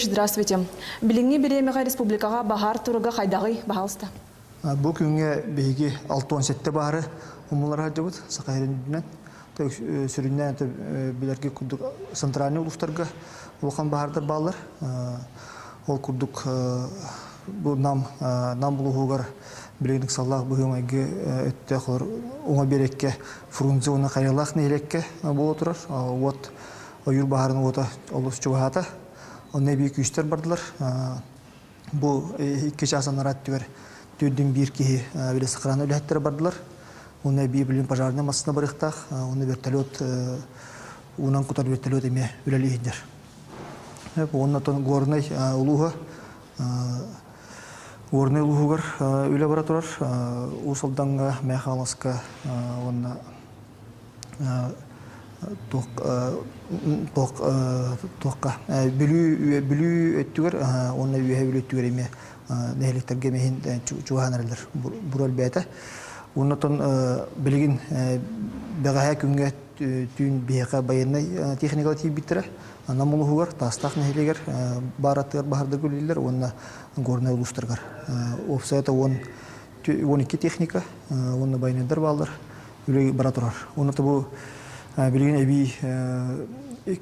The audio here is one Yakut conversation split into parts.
здравствуйте. Билиҥҥи бириэмэҕэ республикаҕа баһаар туруга хайдаҕый, баһаалыста? Бу күҥҥэ биһиги 67 баһары умуллара сылдьыбыт Саха сирин үрдүнэн. Сүрүннээн билэргэ курдук центральный улуустарга улахан баһаардар бааллар. Ол курдук бу Нам Нам улууһугар билигин ыксаллаах быһыы-майгы өттөөх уҥа биэрэккэ Фрунзе уонна Хайалаах нэһилиэккэ буола турар. Уот ойуур баһаарын уота олус чугаһаата. Онно эбии күүстэр бардылар. Бу икки чаас анараа өттүгэр төрдүн биир киһи били сохрана үлэһиттэрэ бардылар. Уонна эбии билин пожарнай массыына барыахтаах. Уонна вертолет уунан кутар вертолет эмиэ үлэлии сылдьар. Уонна оттон Горнай улууһа Горнай улууһугар үлэ бара турар. Уус Алдаҥҥа, Мэҥэ Хаҥаласка уонна туохха Бүлүү Бүлүү өттүгэр уонна Үөһээ Бүлүү өттүгэр эмиэ нэһилиэктэргэ эмиһин чугаһаан эрэллэр буруо элбээтэ. Уонна оттон билигин бэҕэһээ күҥҥэ түүн биһиэхэ байыаннай техникалар тиийбиттэрэ. Нам улууһугар Таастаах нэһилиэгэр баар аттыгар баһардарга үлэлииллэр уонна Горнай улуустарыгар. Уопсайа 12 техника уонна байыаннайдар бааллар. Үлэ бара турар. Уонна бу билигин эбии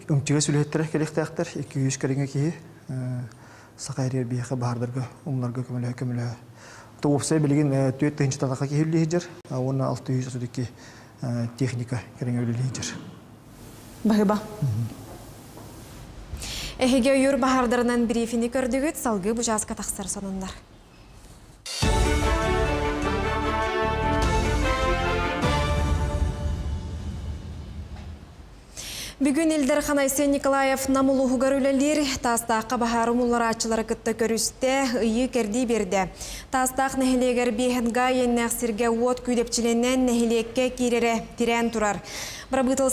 ымчыгас үлэһиттэрэ кэлиэхтээхтэр. 200 кэриҥэ киһи саха эрийэр биһиэхэ баһаардарга умнарга көмөлөһө көмөлөһө. То уопсай билигин 4 тыһыынча киһи үлэлиир уонна 632 техника кэриҥэ үлэлиир. Баһыба. Эһиги ойуур баһаардарынан брифини көрдүгүт, салгыы бу чааска тахсар сонуннар. Бүгүн Ил Дархан Айсен Николаев Нам улууһугар үлэлиир Таастаахха баһаары умулларааччылары кытта көрүстэ, ыйыы-кэрдии биэрдэ. Таастаах нэһилиэгэр Биэһэнга иэннээх сиргэ уот күүдэпчилэнэн нэһилиэккэ киирэрэ тирээн турар. Бырабыыталыстыба